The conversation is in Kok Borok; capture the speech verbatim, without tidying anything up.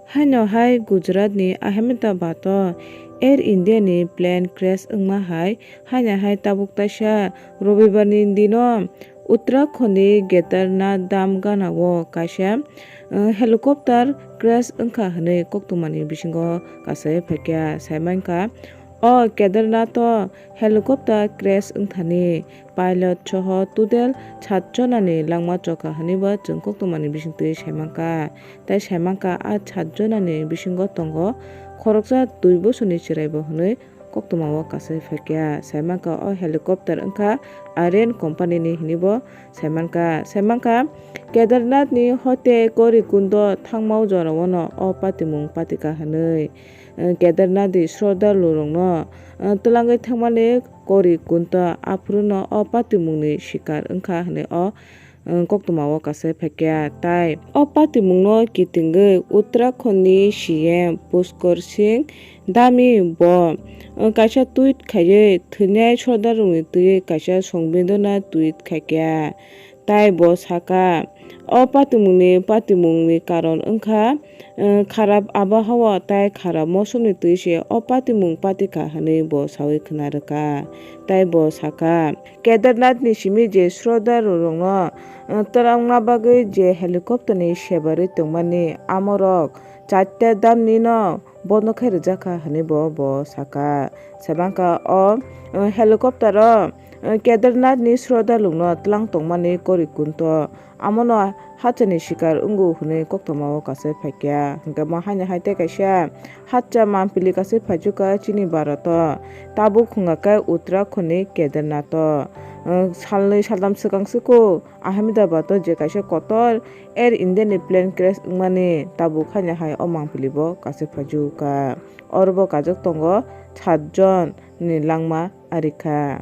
Haino hai Gujarat ni Ahmedabad o Air India ni plane crash wngma hai, haino hai tabuk taisa Robibar ni dino Uttarakhand ni Kedarnath dam gana o kaisa, eh, helicopter crash wngkha hwnwi koktwma ni bisingo kasai phaikha. Saimankha, o Kedarnath o helicopter crash wngthani pilot soho total sat jonani langma chokha hwnwibo chwng koktwmani bisingtwi saimankha. Tei saimankha, a sat jonani bisingo tongo khoroksa dui bosorni chwraibo hwnwi koktwmao kasai phaikha. Saimankha, o helicopter wngkha Aryan company ni hwnwibo saimankha. Saimankha, Kedarnath ni hoite Gaurikund thangma o jorao no o patimung patikha hwnwi. Eh, Kedarnath ni sroddalurokno, eh, twlangwi thangmani Gaurikund aphuru no o patimungni sikar wngkha hwnwi o, eh, koktwmao kasai phaikha. Tai o patimungno kitingwi Uttarakhand ni C M Pushkar Singh Dhami bo, eh, kaisa tweet khaiwi thwinai sroddalurokni twi kaisa songvedona tweet khaikha. Tai bo sakha, o patimungni patimungni karon wngkha, eh, kharap abahawa tai kharap mosomni twi se o patimung patikha hwnwi bo sawi khna rwkha. Tai bo sakha, Kedarnath ni simi je sroddalurokno, eh, twlangna bagwi je helicopter ni seba rwi tongmani, amorok chaita dam ni no bondo khe rwjakha hwnwi bo, bo sakha. Saimankha o, eh, helicopter o, eh, Kedarnath ni sroddalurokno twlang tongmani Gaurikund o, amono hachani sikar wngo hwnwi koktwmao kasai phaikha. Hwnkhe mo haino hai tei kaisa hacha mampili kasai phaichukha chini Bharat o. Tabuk hwnkha khe Uttarakhand ni Kedarnath o, eh, salnwi saltham swkang swkang Ahmedabad o je kaisa kotor Air India ni plane crash wngmani tabuk haino hai o mampili bo kasai phaichukha. Oro bo kajak tongo sat jon ni langma arikha.